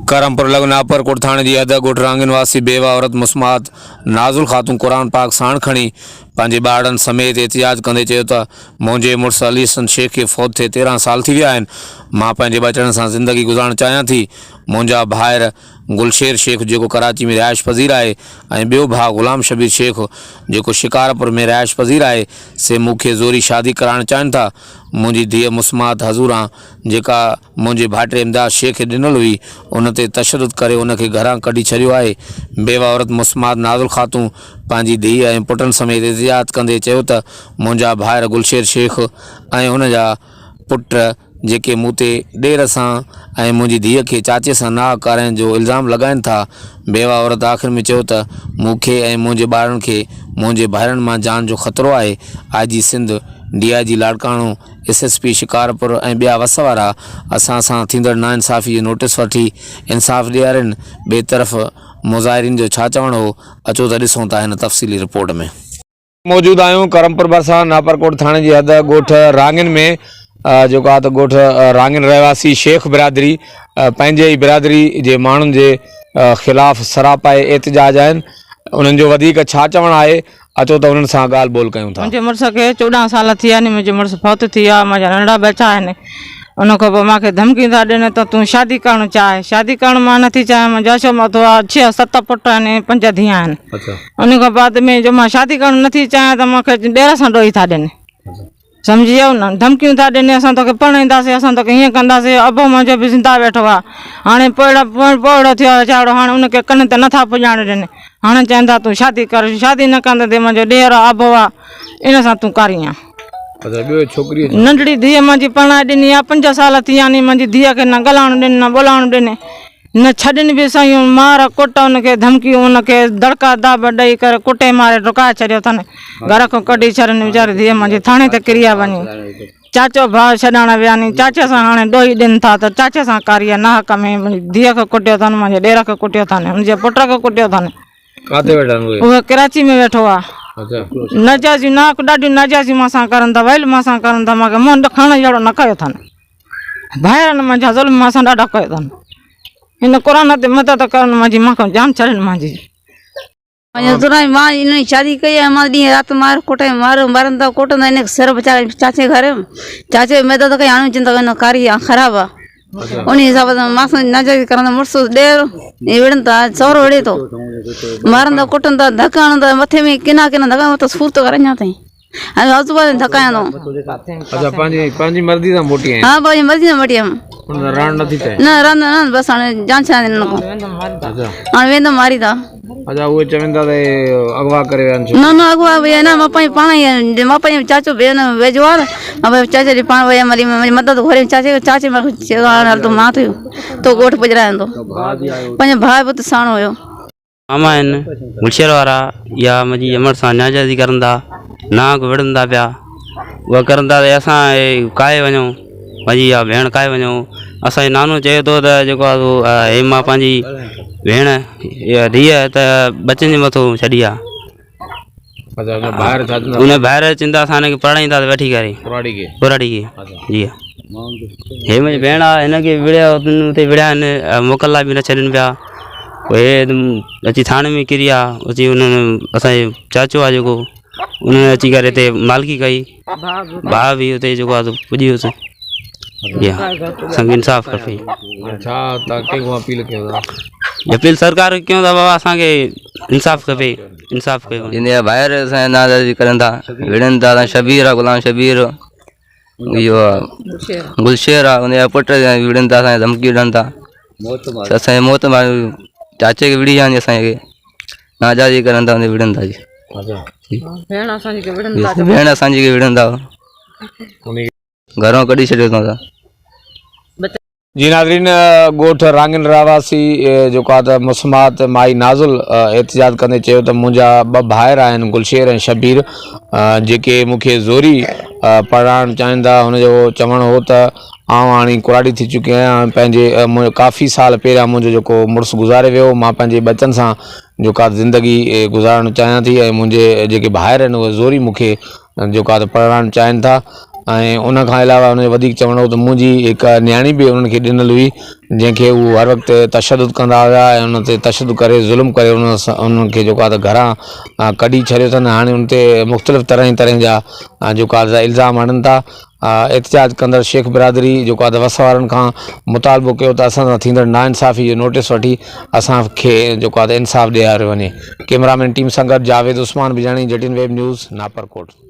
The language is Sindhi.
ڪرمپور لڳ ناپرڪوٽ ٿاڻي جي حد ڳوٺ رانگين واسي بيوه عورت مسمات نازل خاتون قرآن پاڪ ساڻ کڻي پنهنجي ٻارڙن سميت احتجاج ڪندي چيو ته منهنجي مڙس علي حسن شيخ کي فوت ٿئي 13 سال ٿي ويا آهن مان پنهنجي ٻچڙن سان زندگي گذارڻ چاهيان ٿي منهنجا ڀائر گلشير شيخ جيڪو ڪراچي ۾ رهائش پذير آهي ۽ ٻيو ڀاء غلام شبير شيخ جيڪو شڪارپور ۾ رهائش پذير آهي سي مون کي زوري شادي ڪرائڻ چاهين ٿا منهنجي ڌيء مسمات حضوران جيڪا منهنجي ڀائٽي امداد شيخ کي ڏنل هئي ان تي تشدد ڪري ان کي گهران ڪڍي ڇڏيو آهي بيوه عورت مسمات نازل خاتون پنهنجي ڌيء ۽ پٽن سميت احتجاج ڪندي چيو ته منهنجا ڀائر گلشير شيخ ۽ ان جا پٽ جيڪي مون تي ڏير سان ۽ منهنجي ڌيء کي چاچي سان ناحق ڪارائڻ جو الزام لڳائين ٿا. بيوه عورت آخر ۾ چيو ته مون کي ۽ منهنجي ٻارڙن کي منهنجي ڀائرن مان جان جو خطرو آهي. I G Sindh, D I G Larkana, S S P Shikarpur ۽ ٻيا وس وارا اسان سان ٿيندڙ ناانصافي جو نوٽيس وٺي انصاف ڏيارين. ٻئي طرف مظاهرين جو ڇا چوڻ هو، اچو ته ڏسون ٿا هن تفصيلي رپورٽ ۾. موجود آهيون ڪرمپور ڀرسان ناپرڪوٽ ٿاڻي جي حد ڳوٺ رانگين ۾ جيڪو آهي ته ڳوٺ رانگين رهواسي شيخ برادري پنهنجي ئي برادري جي ماڻهن جي خلاف سراپائي احتجاج آهن انهن جو وڌيڪ ڇا چوڻ آهي اچو ته انهن سان ڳالهه ٻولهه ڪيون ٿا. منهنجي مڙس کي 14 سال ٿي ويا آهن منهنجو مڙس فوت ٿي ويو آهي منهنجا ننڍڙا ٻچا آهن ان کان پوء مان کي ڌمڪيون ٿا ڏين ته تون شادي ڪرڻ چاهه شادي ڪرڻ مان نٿي چاهيان منهنجو عشو مٿو آهي ڇهه ست پٽ آهن پنج ڌيئان آهن ان کان بعد ۾ جو مان شادي ڪرڻ نٿي چاهيان ته مون کي ڏير سان ڏوهي ٿا ڏين سمجهي ويو نه ڌمڪيون ٿا ڏين اسان توکي پرڻائينداسين اسان توکي هيئن ڪنداسين ابو منهنجو به زنده ويٺو آهي هاڻي پوئڙا پوئڙو ٿيو آهي ويچارو هاڻي ان کي ڪن تي نٿا پڄاڻ ڏين هاڻي چون ٿا تون شادي ڪر شادي نه ڪندي منهنجو ڏير آهي ابو آهي ان سان تون ڪاري آن اچا ٻيو ڇوڪري جو ننڍڙي ڌيء منهنجي پرڻائي ڏني آ پنج سال ٿي ويا ني منهنجي ڌيء کي نه ڳالهائڻ ڏين نه ٻولائڻ ڏين نه ڇڏين به سهيون مار ڪٽ ان کي ڌمڪيون ان کي دڙڪا داٻ ڏئي ڪري ڪٽي ماري ڊڪائي ڇڏيو اٿن گهر کان ڪڍي ڇڏين ويچاري ڌيء منهنجي ٿاڻي تي ڪري آ وڃي چاچو ڀاء ڇڏائڻ ويا ني چاچي سان هاڻي ڏوهي ڏين ٿا ته چاچي سان ڪاري آ ناحق ۾ منهنجي ڌيء کي ڪٽيو اٿن منهنجي ڏير کي ڪٽيو اٿن هن جي پٽ کي ڪٽيو اٿن. ڪاٿي ويٺا آهن اهي؟ اهي ڪراچي ۾ ويٺو آ. اڇا. ناجائزيون ناحق ڏاڍيون ناجائزيون مان سان ڪرن ٿا ويل مان سان ڪرن ٿا مان کي منهن ڏکائڻ جهڙو نه ڪيو اٿن ڀائرن منجهان ظلم مان سان ڏاڍا ڪيو اٿن هن قرآن تي مدد ڪرن منهنجي مان کان جان ڇڏين منهنجي. مان انهن شادي ڪئي ۽ مان ڏينهن رات مار ڪٽ مار مرن ٿا ڪٽن ٿا ان کي سر بچائي چاچي گهر چاچي مدد ڪئي هاڻي چون ٿا ڪاري خراب آ انهي حساب سان مان سان ناجائزي ڪرن ٿا مڙس ڏير ۽ وڙهن ٿا سهرو وڙهي ٿو مارن ٿا ڪٽن ٿا ڌڪ هڻن ٿا مٿي ۾ ڪنا ڪنا ڌڪ مٿو سور ٿو ڪري اڃا تائين ۽ آزو بازو ڌڪ هڻان ٿو. اچا پنهنجي پنهنجي مرضي سان موٽي آئين. ها پنهنجي مرضي سان موٽي آيم. ان سان رهڻ نٿي چاهين. نه رهندو نه بس هاڻي جان ڇڏايان ٿي انهن کان. اچا. هاڻي ويندم ماري ٿا. اچا اهي چون ٿا ته اغوا ڪري ويا آهن ڇوڪري. نه نه اغوا ويا نه مان پنهنجي پاڻ ئي مان پنهنجي چاچو به نه ويجهو آهي نه مان پنهنجي چاچي جي پاڻ ويم هلي منهنجي مدد گهري چاچي چاچي مون کي چيو هاڻي هل تون مان ٿو تو ڳوٺ پڄرايان ٿو پنهنجو ڀاء به اتي ساڻ هيو. ماما آهن گلشير وارا يا منهنجي امڙ سان ناجائزي ڪرن ٿا ناحق وڙهن ٿا پيا اها ڪرن ٿا ته اسان ڪاهي وڃون منهنجي اها ڀيڻ ڪاهي وڃون اسانجو نانو چئي ٿو ته جيڪو آهي سو هي مان پنهنجي ڀيڻ يا ڌيء ته ٻچن جي مٿو ڇڏي آ ان ڀائر چون ٿا اسان هن کي پرڻائينداسين وٺي ڪري پراڙي کي جي هي منهنجي ڀيڻ آ هن کي وڙهيا اتي وڙهيا آهن موڪل لاء به نه ڇڏين پيا پوء هي اچي ٿاڻي ۾ ڪري آ اچي انهن اسانجي چاچو آ جيڪو انهن اچي ڪري هتي مالڪي ڪئي ڀاء به اتي جيڪو آ سو پڄي ويس جي ها اسانکي انصاف کپي ڇا تان ڪنهن کان اپيل ڪيو ٿا اپيل سرڪار کي ڪيون ٿا بابا اسانکي انصاف کپي انصاف ڪيو جن جا ڀائر اسان جا ناجائزي ڪرن ٿا وڙهن ٿا شبير آ غلام شبير اهو گلشير آ ان جا پٽ وڙهن ٿا اسان کي ڌمڪيون ڏين ٿا اسان جي موت مار چاچي کي وڙهي ويا اسان کي ناجائزي ڪرن ٿا وڙهن ٿا جي ڀيڻ اسان جي کي ڀيڻ اسان جي کي وڙهن ٿا گهران ڪڍي ڇڏيو اٿئون جي ناظرين ڳوٺ رانگين رهواسي جيڪو آ ته مسمات مائي نازل احتجاج ڪندي چيو ته منهنجا ٻه ڀائر آهن گلشير ۽ شبير جيڪي مون کي زوري پڙهائڻ چاهين ٿا هن جو چوڻ هو ته آئون هاڻي ڪراڙي ٿي چڪي آهيان پنهنجي ڪافي سال پهريان منهنجو جيڪو مڙس گذاري ويو مان پنهنجي ٻچن سان جيڪو آ زندگي گذارڻ چاهيان ٿي ۽ منهنجي جيڪي ڀائر آهن اهي زوري مون کي جيڪو آ ته پڙهائڻ چاهين ٿا. ۽ ان کان علاوه ان جو وڌيڪ چوڻ هو ته منهنجي هڪ نياڻي به انهن کي ڏنل هئي جنهن کي هو هر وقت تشدد ڪندا هيا ۽ ان تي تشدد ڪري ظلم ڪري ان سان انهن کي جيڪو آهي ته گهران ڪڍي ڇڏيو اٿن هاڻي ان تي مختلف طرح طرح جا جيڪو آهي الزام هڻن ٿا احتجاج ڪندڙ شيخ برادري جيڪو آهي ته وس وارن کان مطالبو ڪيو ته اسان سان ٿيندڙ ناانصافي جو نوٽيس وٺي اسان کي جيڪو آهي ته انصاف ڏياريو وڃي ڪيمرا مين ٽيم سان گڏ جاويد عثمان بجاڻي جٽين ويب نيوز ناپرڪوٽ.